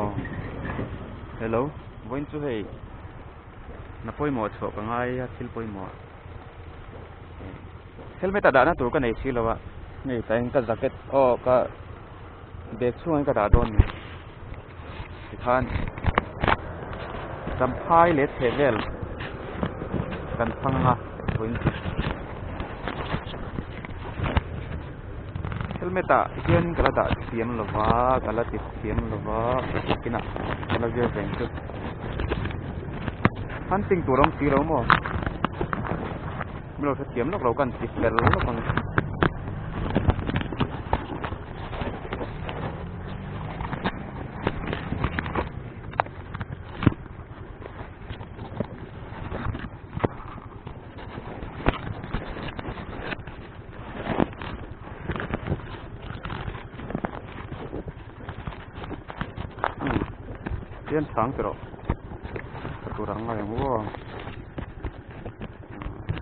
Aw hello vawiin chu hei hna pawimawh chhuah ka ngai a thil pawimawh helmet a dahna tur ka nei si lo a hei tah hian ka jacket aw ka bag chhungah hian ka dah dawn a ni tikhan champhai leh chheh vel kan thlang a vawiin chu helmet ah hian ka la dah thiam lo va ka la ti thiam lo va nakinah ka la zir veng chu hunting tur a awm si lo maw min lo hrethiam lawk lo ka han ti fel lawk ang. Hian chhang ti rawh ka tur ang ngai ang aw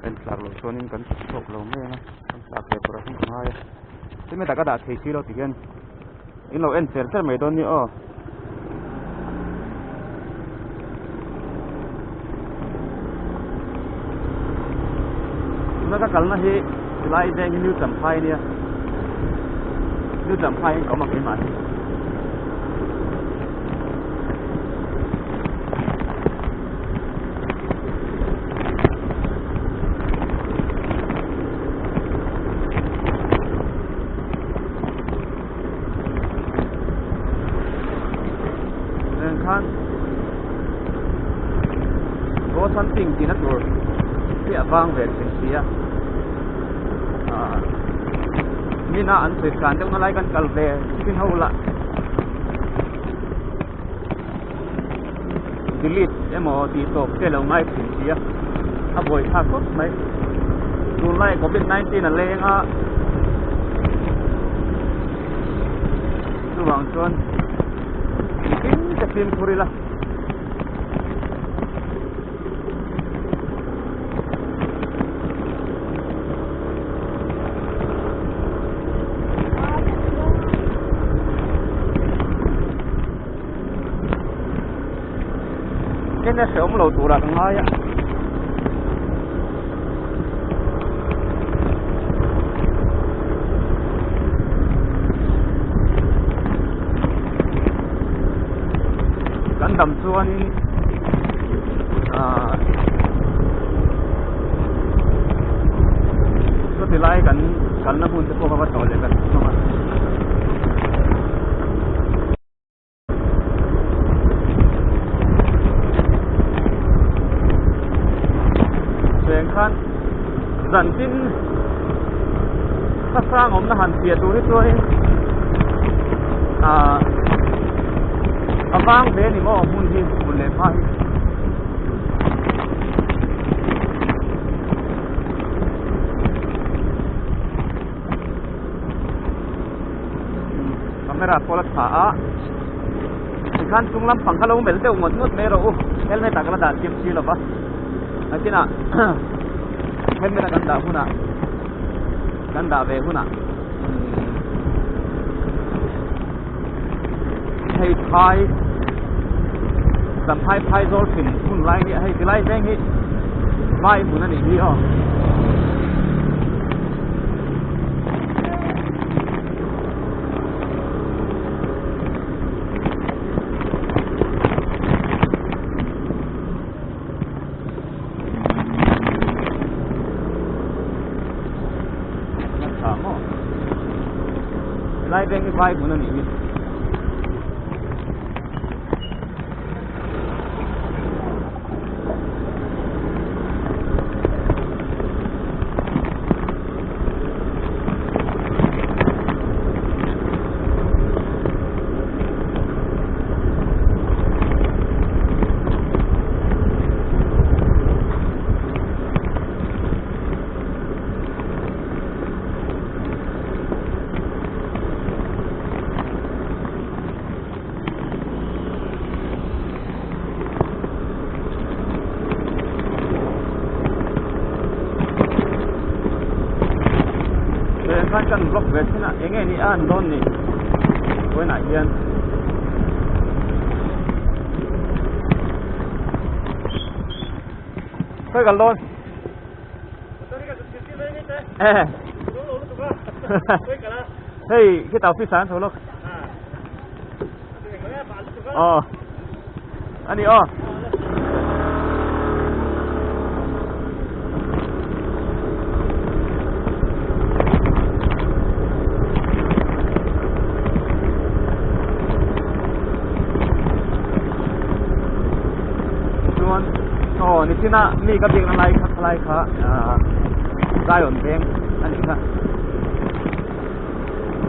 en tlak loh chuanin kan chhuak lo mai ang a kan tlak ve tur ah hian ka ngai a chumi taka dah thei si lo ti hian in lo en cher cher mai dawn ni aw. Tuna ka kalna hi tilai veng hi New Champhai ania New Champhai hi ka awm a keimah hi. Nen khan Ghost hunting tihna tur hi a vang ve thin si a ah mina an sawi hran deuh na lai kan kal ve thin ho lah delete emaw tih tawp te lo ngai thin si a a buaithlak khawp mai tunlai covid 19 a leng a chuvang chuan engtin ka fimkhur ila. Ken a hrehawm lo turah ka ngai a. Kan dam chuanin ah chuti lai kan kalna hmun te pawh ka va tlawh leh kan hnawng a. Cheng khan zan tin thlasang awmna han piah tur hi chuanin ah a vang ve a ni maw hmun hi hmun leh hma hi. Camera pawh la tha a tikhan chung lampang kha lo melh deuh ngawt ngawt mai rawh u helmet ah ka la dah chiam si lova nakinah helmet a kan dah hunah kan dah ve hunah hei phai champhai phai zawl thin hun lai hi hei tilai veng hi vai hmun a nih hi aw. Lai veng hi vai hmun a nih hi. Khan kan vlog ve thin a eng nge ni a an dawn ni vawiinah hian. Khawi kal dawn? Eh. Hei, khitah office ah an chho lawk. Aw. Ani aw. Chuan aw nichina mi ka biakna lai kha khalai kha ah Zion veng a nih kha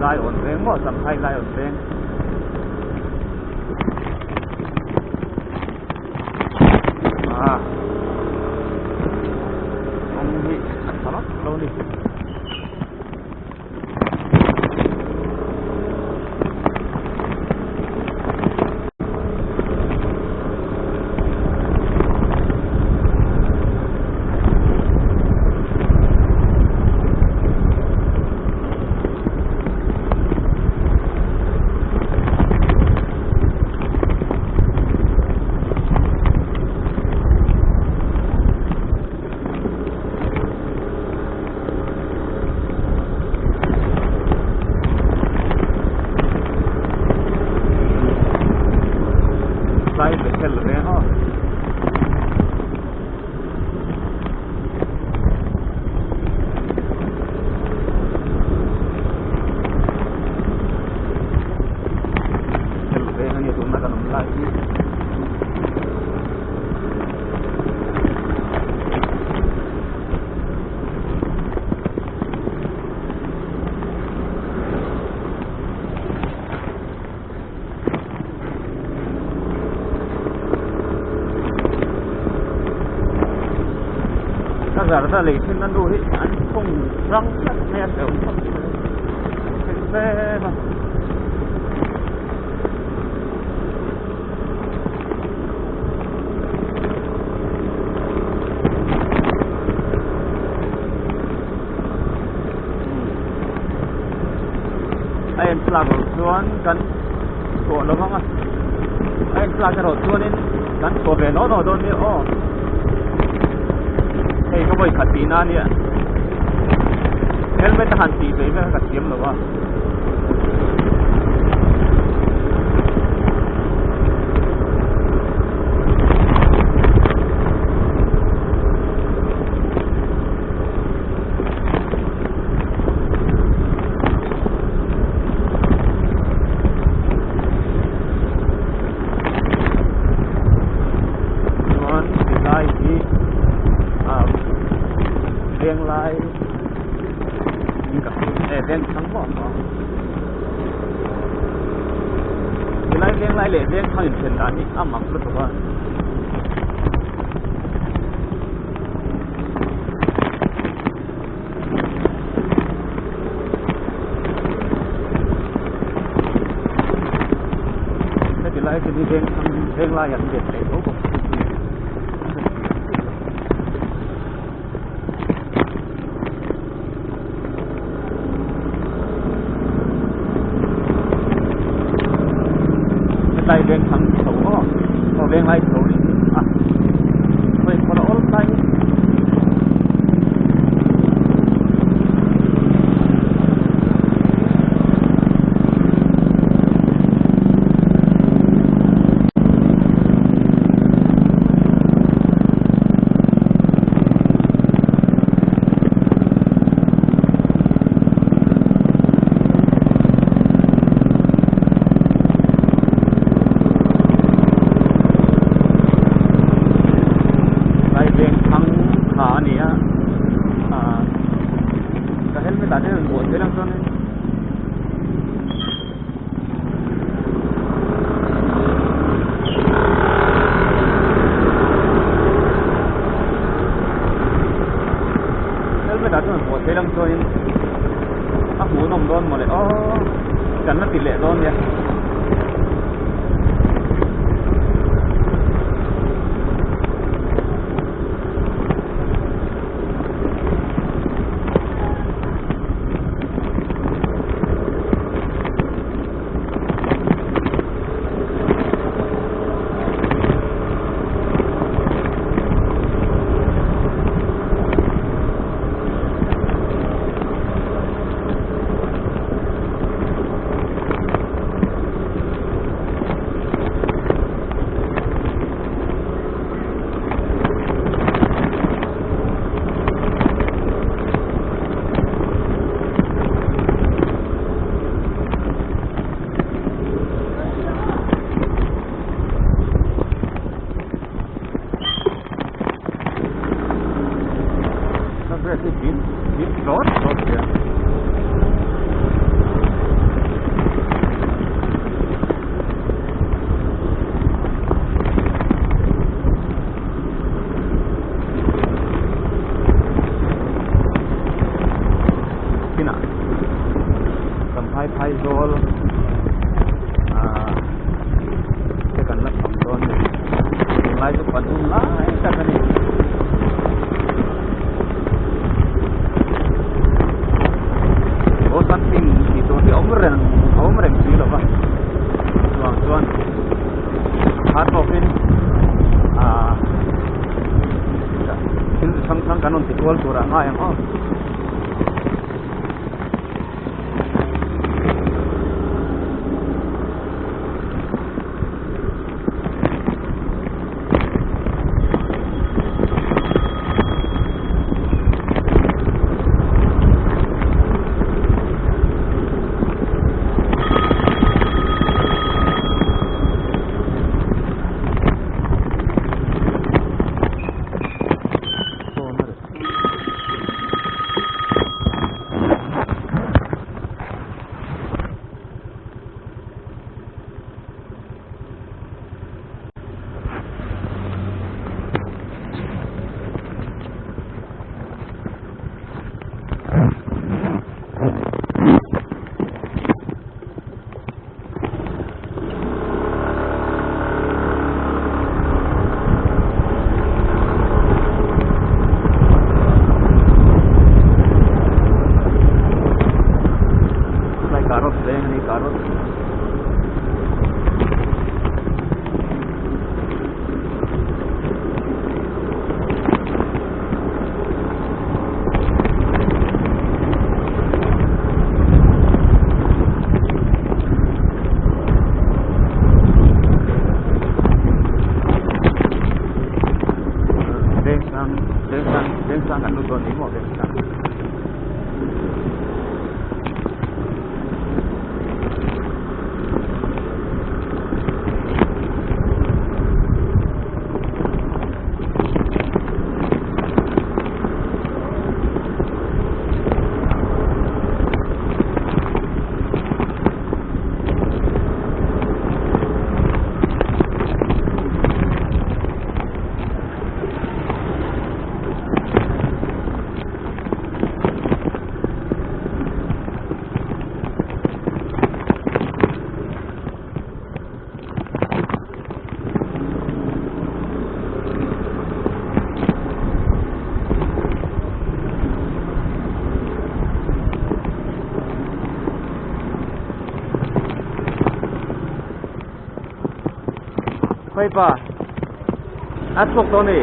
Zion veng maw Champhai Zion veng. Ah kawng hi a tha vak lo a ni. Lai Bethel veng aw. Bethel veng a nia tuna kan awm lai hi. Ka zarda lei thin a nu hi an thung rang tlat mai a hrehawm khawp mai thin hle a. A en tlak loh chuan kan chhuah lo vang a a en tlak erawh chuanin kan chhuah ve nawh nawh dawn nia aw hei ka vawi khat tihna a nia helmet a han tih ve vel kha ka thiam lo a. Chuan tilai hi ah venglai veng thlang maw ang tilai venglai leh veng thlang inthen dan hi a mak lutuk a. Heti lai chu ni veng thlang veng lai an bet leh tho bawk hetlai veng thlang chho aw aw veng lai chho ni a khawi khaw la awl lai hi. Lai veng thlang tha a ni a ah ka helmet ah te hian buah theih lang chuan in helmet ah chuan buah theih lang chuan in a hmuhnawm dawn mawle aw kan la ti leh dawn nia. kual turah ngai ang aw. Lai carrot veng a ni carrot. Vengsang vengsang vengsang kan lut dawn ni maw vengsang. Khawipa a chhuak tawh a ni.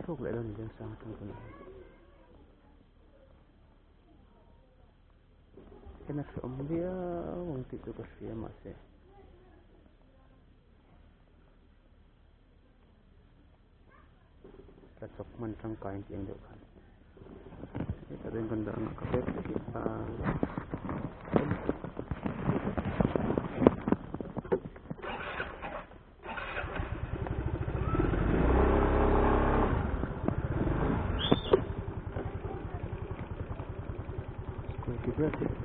Chhuak leh dawn ni sang atang tunah hian. En a hrehawm viau ang tih chu ka hria mahse tla chawp hman tangkai an tih ang deuh khan hetah chuan kan dah ang a ka bag te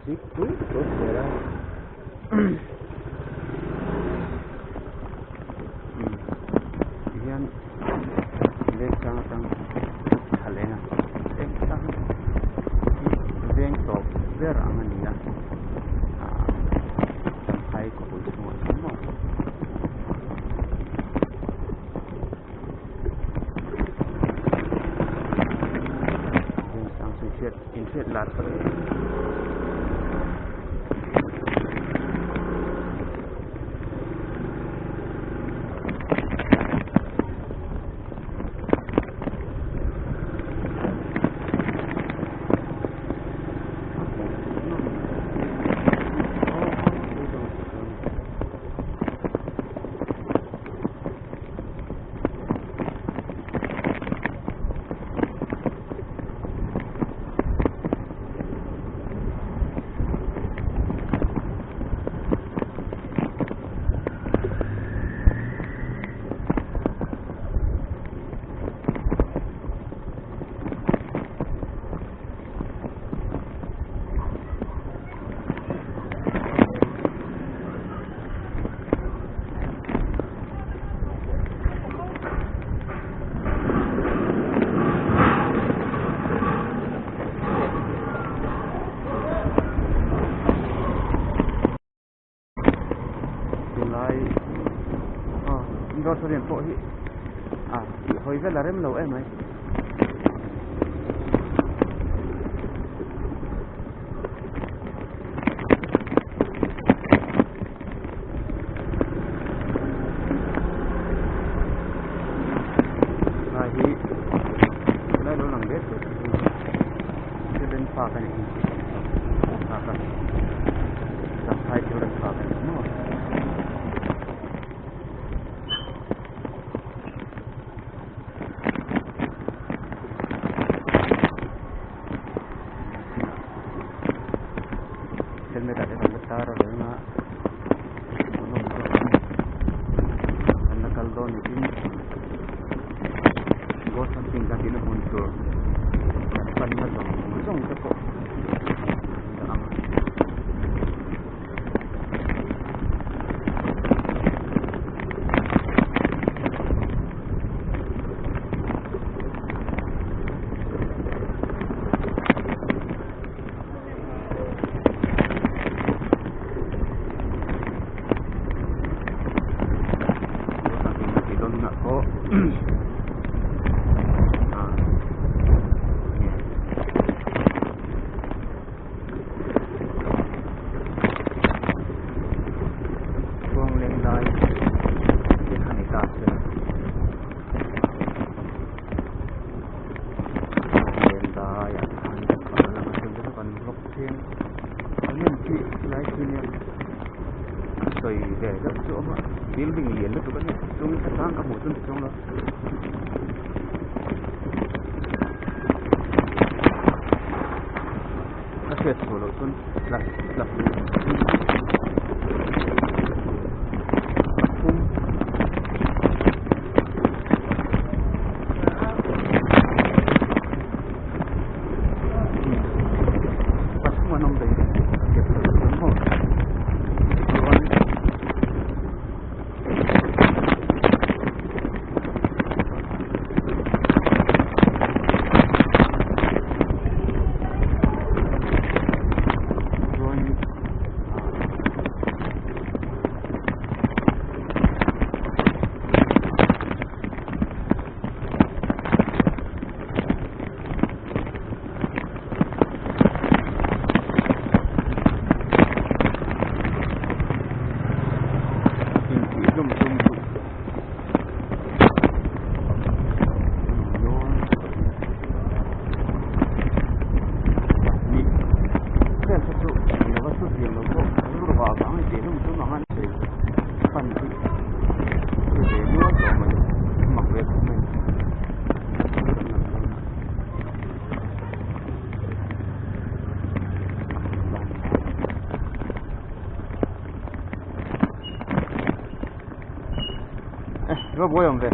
hi a. Tihian veng sang atang thla leng a veng sang hi veng tawp ber ang a ni a ah champhai khawpui chhungah chuan maw. Vengsang chu inhriat inhriat lar ka ring. Auditorium pawh hi ah tih hawi vel a rem lo em mai. Lai hi lai lo lang det det hi children park a nih hi park a Champhai children park a ni maw. Helmet ah te kan la tar a reng a hmuhnawm zawk ang kan la kal dawn niin ghost hunting kan tihna hmun tur kan panna zawng zawng te pawh an dah ang a. Khuangleng lai te kha ni ta se Khuangleng laiah khan a lang a chung te chu kan vlog thin a hmun khi helai khi nia an sawi ve deuh chu a awm a building lian lutuk a nia chung atang ka hmuh chu ni chuang lo. Ka hriat chhuah loh chuan tla tla pathum pathum an awm daih ka hriat chhuah loh chuan maw chuan. Intih hlum tum duh pahnih vel te chu ni lova chu tiang lo pawh rilru vah vang intih hlum tum ang a ni thei pan hi a ve nual tawh mai mak ve khawp mai. Va buai awm ve.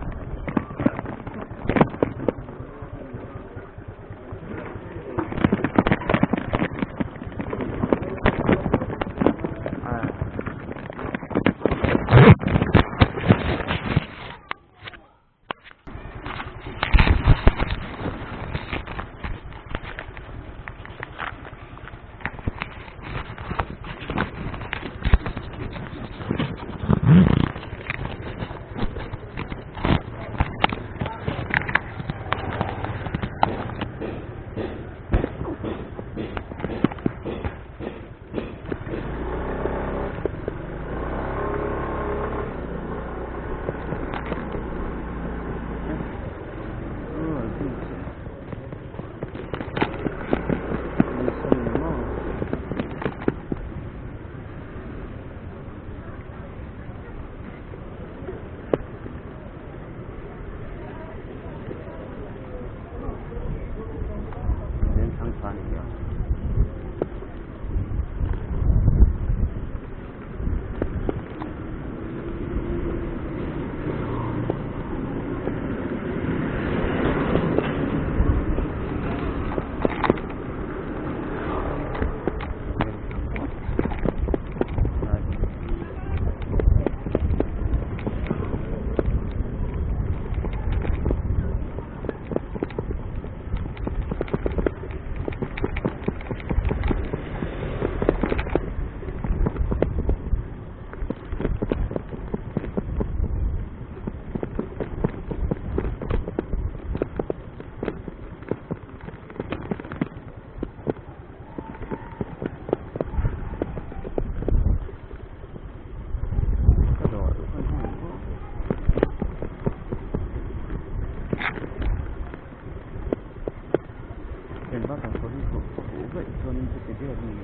bakah kawr hi a huh vaih chuanin chu ti ber a ni.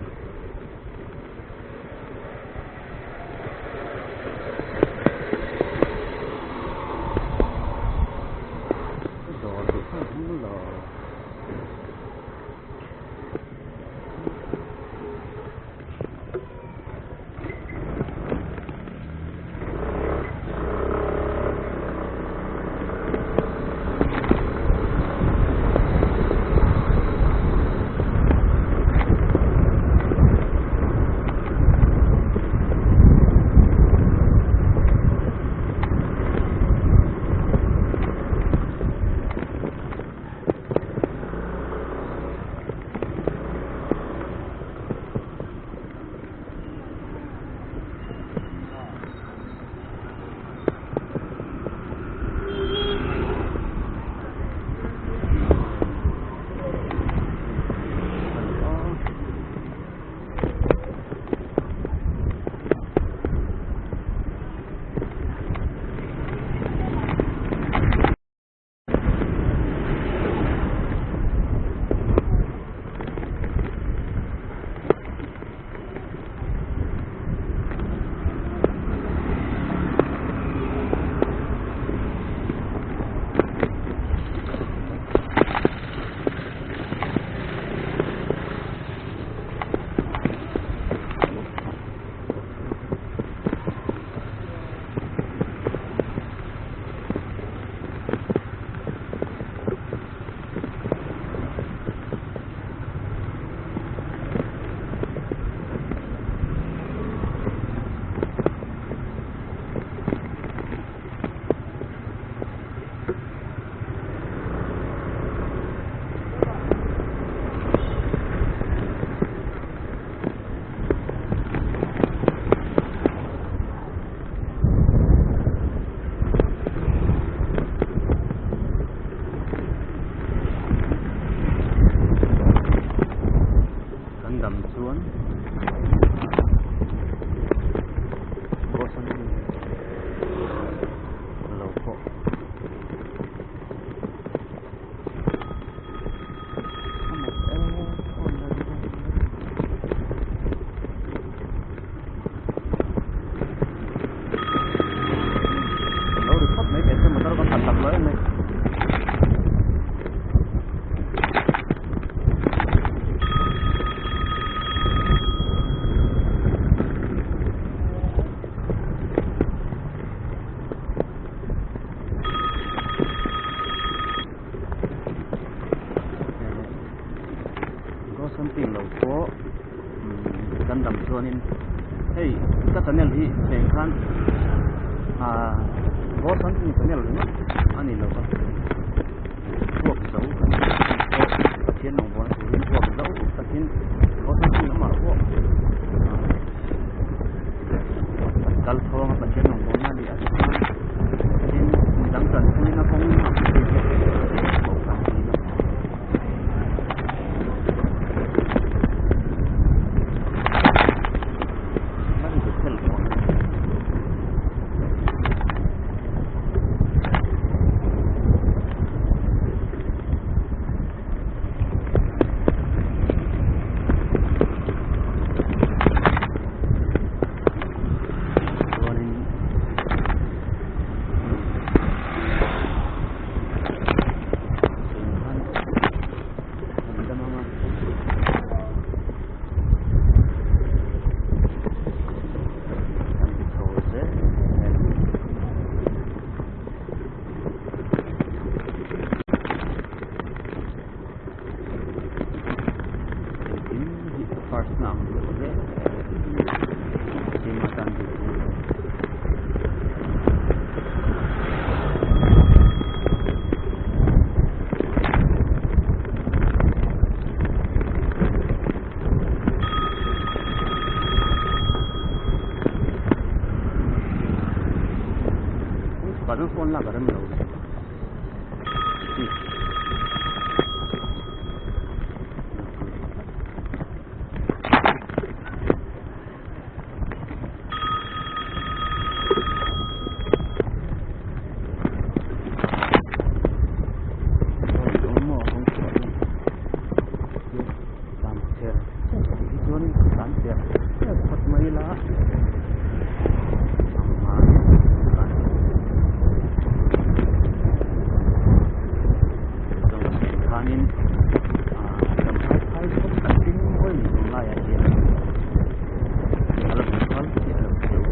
Dawr duh kha ang lo. Kan dam chuan lo pawh Lo ri phawt mai teh se motor ka khalh tak lo em mai. Ghost hunting lo pawh kan dam chuanin hei ka channel hi thleng khan ah ghost hunting channel ringawt a ni lo va vuak zo Pathian rawngbawlna turin vuak zo takin ghost hunting lamah pawh kal thawng a Pathian rawngbawlna a ni a tin midang tanpuina kawng a pawh kan ni a. First na ang deuh zel keimah tan bik hi. Kawngchhukah chuan phone lak a rem lo. Tikhanin ah Champhai phai khawp a ding mawi ni tun laiah hian a la hmu phal chiah lo cheu.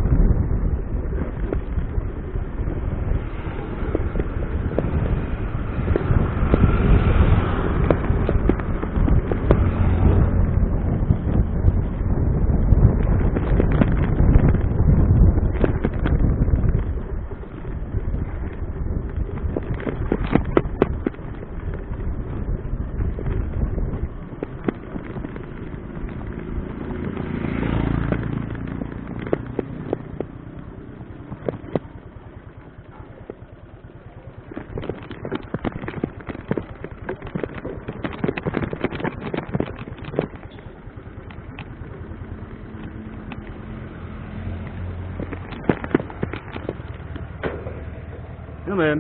Em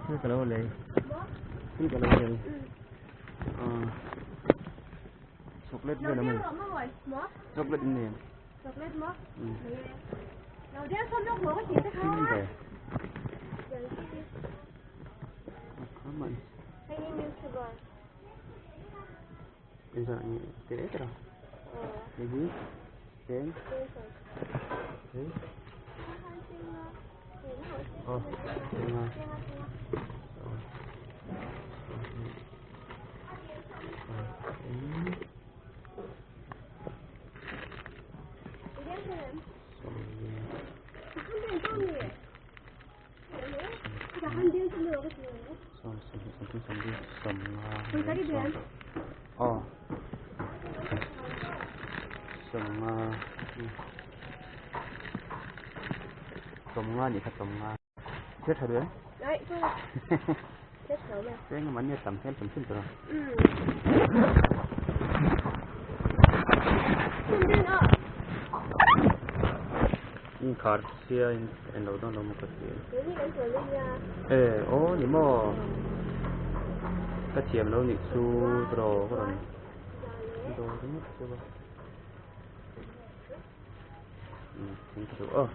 Thil ka lo lei Thil ka lo lei Chocolate vel a maw Chocolate in nei em Chocolate maw Thim ve Aw sawmnga sawmnga nih kha sawmnga thil tha duh em cheng emaw nia tam hian tam chin tur a. Inkhar sia in en lo dawn lo maw ka ti e aw ni maw ka thiam lo nih chu draw ka rawn dawr ringawt chu a thank you aw.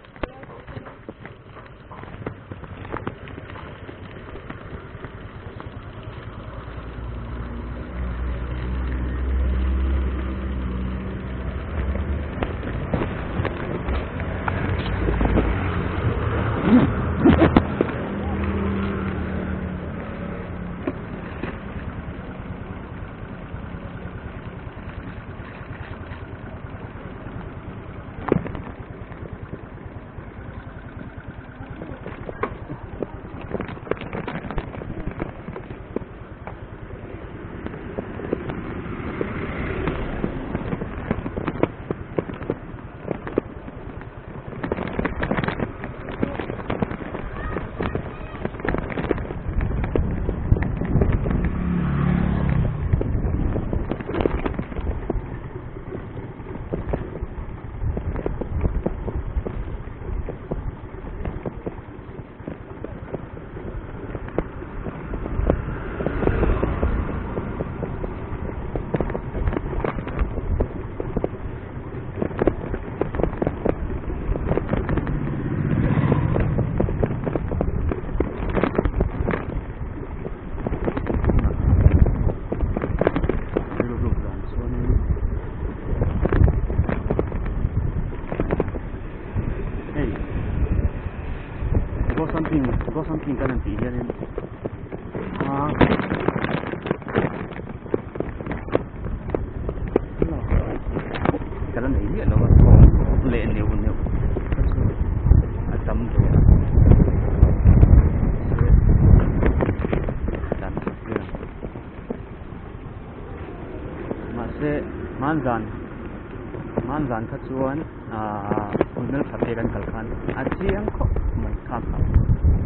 Hei go something go something kan han tih hianin a ka la nei miah lo a leh neuh neuh kha chu a tam ve a dan khat vel ang mahse hmanzan hmanzan kha chuan ahh hmel tha te kan kal khan a chiang khawp mai kha kha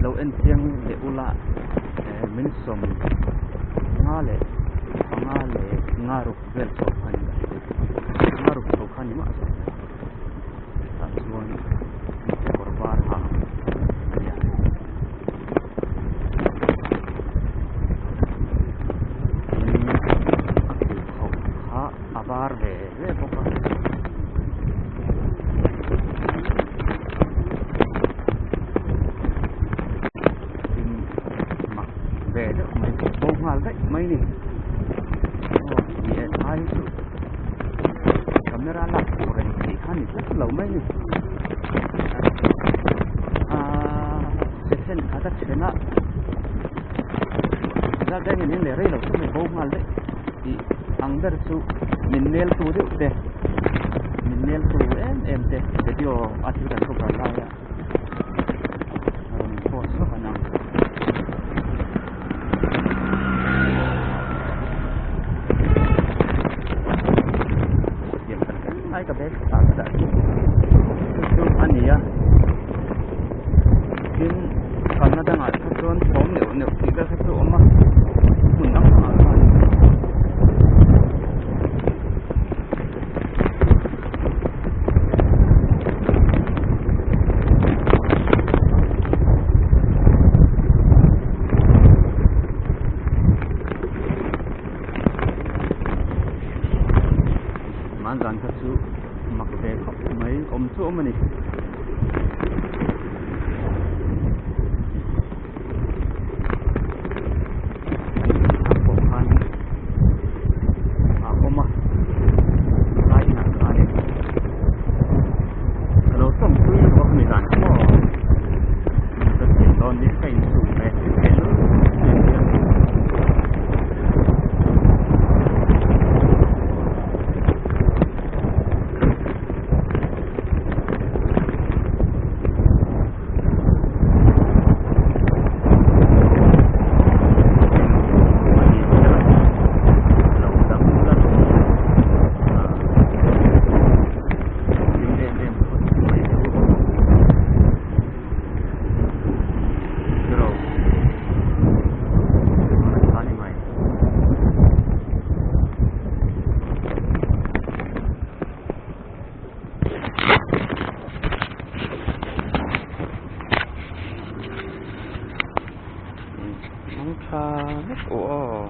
lo en chiang leh ula eh min sawm nga leh panga leh nga ruk vel chho kha ni nga ruk chho kha ni mah zawk tah chuan kawr var ha a ni a. Tin a pheikhawk kha a var ve ve bawk a. ve deuh mai chu bo nghal daih mai ni aw ni e thai hi chu camera lak tur reng theih kha ni tlat lo mai ni aaa second khat a then a zat daih hian leh rei lo tak mai bo nghal daih tih ang ber chu min nel tu deuh te min nel tu em em te video a thil kan cover lai a. Rawn post vak an ang. Tiang kan kan ngai ka bag ah ka dah chu chu chu a ni a tin kalna dangah kha chuan thawm neuh neuh tih vel kha chu a awm a hmun dang dangah khan. Hmanzan kha chu mak ve khawp mai awm chu awm a ni. Pawh khan a awm a lai inah khanin ka lo tawng pui lutuk a khami zan kha maw ka thiam dawn ni ka insum ve ve lul nen hian. Ang tha vek aw aw.